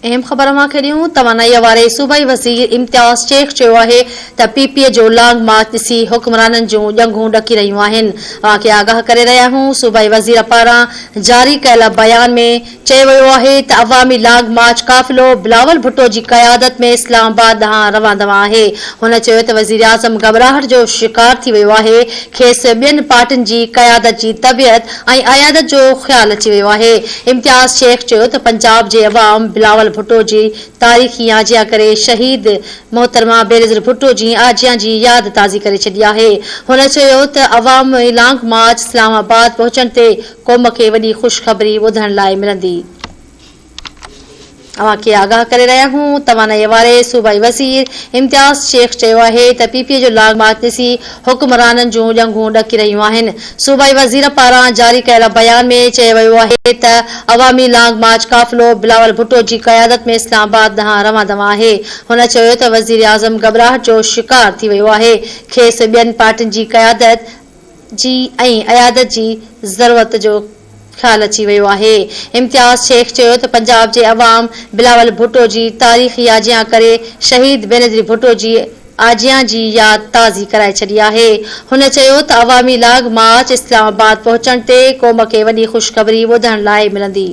اهم خبر اوهان کي ڏيون، توانائيء واري صوبائي وزير امتياز شيخ چيو آهي ته پي پي جو لانگ مارچ ڏسي حڪمرانن جون ڄنگهون ڏڪي رهيون آهن. اوهان کي آگاهه ڪري رهيا آهيون، صوبائي وزير پاران جاري ڪيل بيان ۾ چيو ويو آهي ته عوامي لانگ مارچ قافلو بلاول ڀٽو جي قيادت ۾ اسلام آباد ڏانهن روان دوان آهي. هن چيو ته وزيراعظم گهٻراهٽ جو شڪار ٿي ويو آهي، کيس ٻين پارٽين جي قيادت جي طبيعت ۽ عيادت جو خيال اچي ويو آهي. امتياز شيخ چيو ته پنجاب جي عوام بلاول ڀٽو جي تاريخي آجيان ڪري شهيد محترمه بينظير ڀٽو جي آجيان جي ياد تازي ڪري ڇڏي آهي. هن چيو ته عوامي لانگ مارچ اسلام آباد پهچڻ تي قوم کي وڏي خوشخبري ٻڌڻ لاء ملندي. اوهان کي آگاهه ڪري رهيا آهيون، توانائي واري صوبائي وزير امتياز شيخ چيو آهي ته پي پي جو لانگ مارچ ڏسي حڪمرانن جون ڄنگهون ڏڪي رهيون آهن، صوبائي وزير پاران جاري ڪيل بيان ۾ چيو ويو آهي ته عوامي لانگ مارچ قافلو بلاول ڀٽو جي قيادت ۾ اسلام آباد ڏانهن روان دوان آهي، هن چيو ته وزيراعظم گهٻراهٽ جو شڪار ٿي ويو آهي، کيس ٻين پارٽين جي قيادت جي ۽ عيادت جي ضرورت جو خيال اچي ويو آهي. امتياز شيخ چيو ته پنجاب جي عوام بلاول ڀٽو جي تاريخي آجيان ڪري شهيد بينظير ڀٽو جي آجيان جي ياد تازي ڪرائي ڇڏي آهي. هن چيو ته عوامي لانگ مارچ اسلام آباد پهچڻ تي قوم کي وڏي خوشخبري ٻڌڻ لاء ملندي.